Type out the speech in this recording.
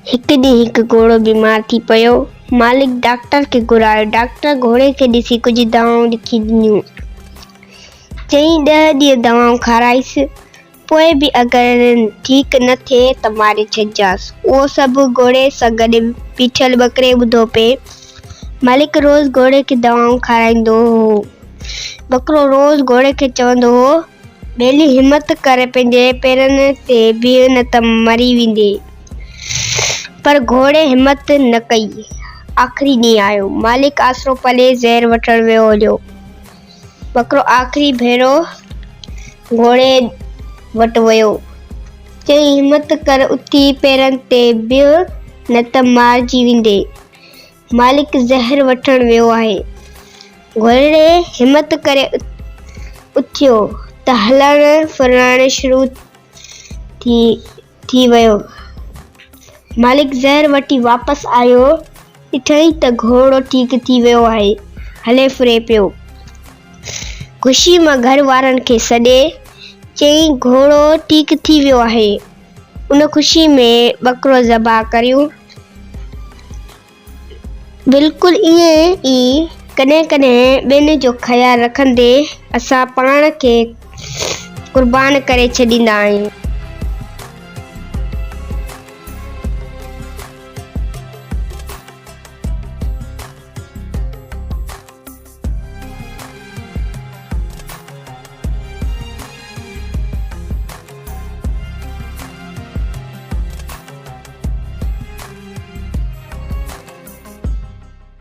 هڪ ڏينهن هڪ گهوڙو بيمار ٿي پيو. مالڪ ڊاڪٽر کي گهرايو. ڊاڪٽر گهوڙي کي ڏسي ڪجهه دوائون لکي ڏنيون. چيائين ڏهه ڏينهن دوائون کارائيس، پوء به اگر ٺيڪ نه ٿئي ته ماري ڇڏجانس. اهو سڀ گهوڙي سان گڏ بيٺل ٻڪري ٻڌو پئي. مالڪ روز گهوڙي کي دوائون کارائيندو هو. ٻڪرو روز گهوڙي کي چوندو هو. ٻيلي همت ڪر پنهنجي پيرن تي بيهه نه ته مري ويندين. پر گهوڙي همت نه ڪئي. آخري ڏينهن آيو. مالڪ آسرو پلي زهر وٺڻ ويو هليو. ٻڪرو آخري ڀيرو گهوڙي وٽ ويو. چيائين همت ڪر اٿي پيرن تي بيهه نه ته مارجي ويندين. مالڪ زهر وٺڻ ويو آهي. گهوڙي همت ڪري اٿيو ته هلڻ ڦرڻ شروع ٿي ٿي ويو. مالڪ زهر وٺي واپس آيو، ڏٺائين ته گهوڙو ٺيڪ ٿي ويو آهي، هلي ڦري پيو. خوشيء مان گهر وارن کي سڏي چيائين گهوڙو ٺيڪ ٿي ويو آهي، ان خوشيء ۾ ٻڪرو ذبح ڪريون. بلڪل ائين ئي ڪڏهن ڪڏهن ٻين جو خيال رکندي اسان پاڻ کي قربان ڪري ڇڏيندا آهيون.